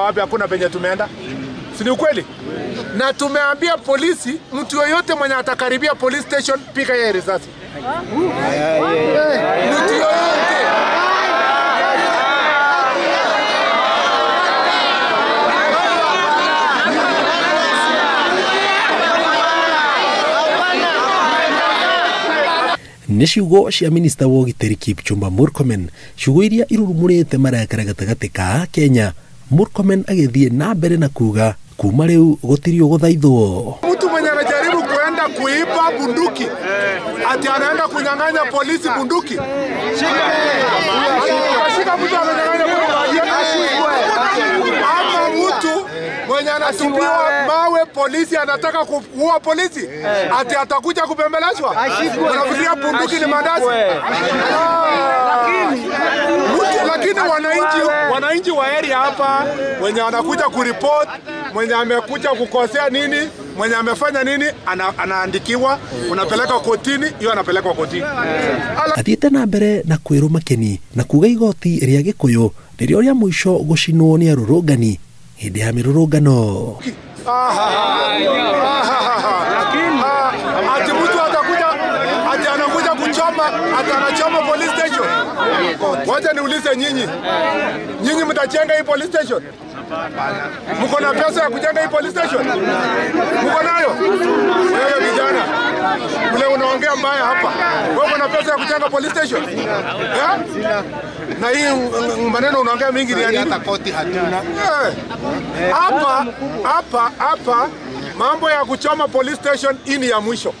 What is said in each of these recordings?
wapi? Hakuna penye tumeenda. Si ni ukweli? Na tumeambia polisi, mtu yoyote mwenye atakaribia police station, piga yeye risasi. Mtu yoyote. Nĩ ciugo cia minista wa ũgitĩri Kipchumba Murkomen, ciugo iria irurumũrĩte marakara gatagatĩ ka Kenya. Murkomen agĩthiĩ na mbere na kuga kuma rĩu gũtirĩ ũgũthaithwo. Mtu mwenye anajaribu kuenda kuiba bunduki, ati anaenda kunyang'anya polisi bunduki. Shika mtu ananyang'anya bunduki. Ama mtu mwenye anatupiwa mawe polisi anataka kuua polisi, ati atakuja kupembelezwa. Unafikiria bunduki ni mandazi? Lakini wananchi wa area hapa wenye anakuja kuripot, mwenye amekuja kukosea nini, mwenye amefanya nini, anaandikiwa, unapeleka kotini, hiyo anapelekwa kotini. Athiĩte na mbere na kwĩrũma kĩni na kuga igoti rĩa Gĩkũyũ nĩrĩo rĩa mũico gũcinwo nĩ arũrũngani hĩndĩ ya mĩrũrũngano. Ati mtu atakuja, ati anakuja kuchoma, ati anachoma police station. Wacha niulize nyinyi. Nyinyi mtajenga hii police station? Mko na pesa ya kujenga hii police station? Mko nayo? Wewe kijana, ule unaongea mbaya hapa. Wewe uko na pesa ya kujenga police station? Eh? Na hii maneno unaongea mingi ni ya nini? Hata koti hatuna. Hapa mambo ya kuchoma police station hii ni ya mwisho.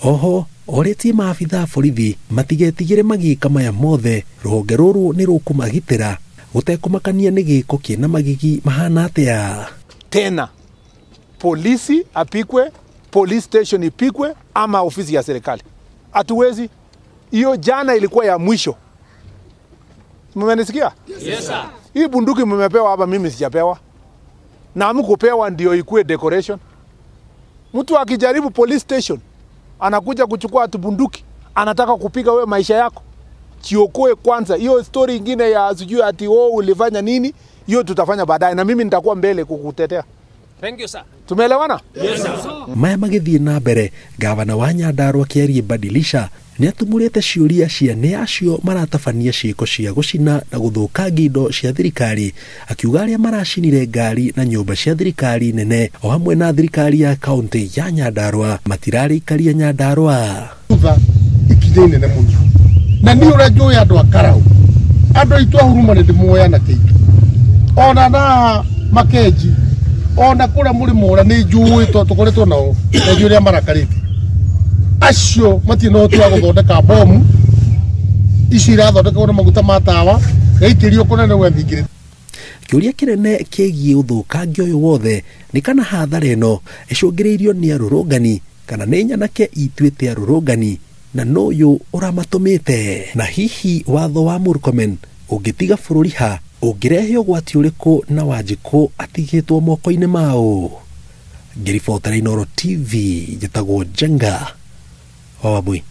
Oho orĩtie maabitha a borithi matigetigĩre magĩka maya mothe, rũhonge rũrũ nĩ rũkũmagitĩra gũtekũmakania nĩ gĩko kĩna magigi mahana atĩa. Tena polisi apikwe, police station ipikwe, ama ofisi ya serikali. Hatuwezi. Hiyo jana ilikuwa ya mwisho. Mmenisikia? Yes sir. Hii bunduki mmepewa hapa, mimi sijapewa. Na hamkupewa ndio ikue decoration. Mtu akijaribu police station anakuja kuchukua tu bunduki, anataka kupiga wewe maisha yako. Chiokoe kwanza. Hiyo story ingine ya sijui ati wewe ulifanya nini, hiyo tutafanya baadaye na mimi nitakuwa mbele kukutetea. Thank you sir. Tumeelewana? Yes sir. Maya magĩthiĩ na mbere, gavana wa Nyandarua Kĩarie Badilisha nĩatumũrĩte ciũria cia nĩ acio maratabania ciĩko cia gũcina na gũthũkangia indo cia thirikari, akiuga arĩa maracinire ngari na nyũmba cia thirikari nene o hamwe na thirikari ya kaunti ya Nyandarua matirarĩikaria Nyandarua. Thutha ikinya inene mũno na niĩ ũrĩa njũĩ andũ a Karau, andũ aitũ a Huruma nĩ ndĩmoĩ anake aitũ, ona na Makenji, ona kũrĩa mũrĩmo ũrĩa nĩ njũĩ tondũ tũkoretwo nao na njũĩ ũrĩa marakarĩte. Acio matirĩ na ũhoti wa gũthondeka bomu ici irathondekwo na maguta ma tawa gaikĩrio kũnene gwethingĩrĩte. Kĩũria kĩnene kĩgiĩ ũthũkangia ũyũ wothe nĩ kana hathara ĩno ĩcũngĩrĩirio nĩ arũrũngani kana nĩ nyanake ituĩte arũrũngani na nũyũ ũramatũmĩte, na hihi watho wa Murkomen ũngĩtiga bũrũri ha ũngĩrehe ũgwati ũrĩkũ na Wanjikũ atigĩtwo moko-inĩ mao. Ngĩribotera Inooro TV, njĩtagwo Njenga wa Wambui.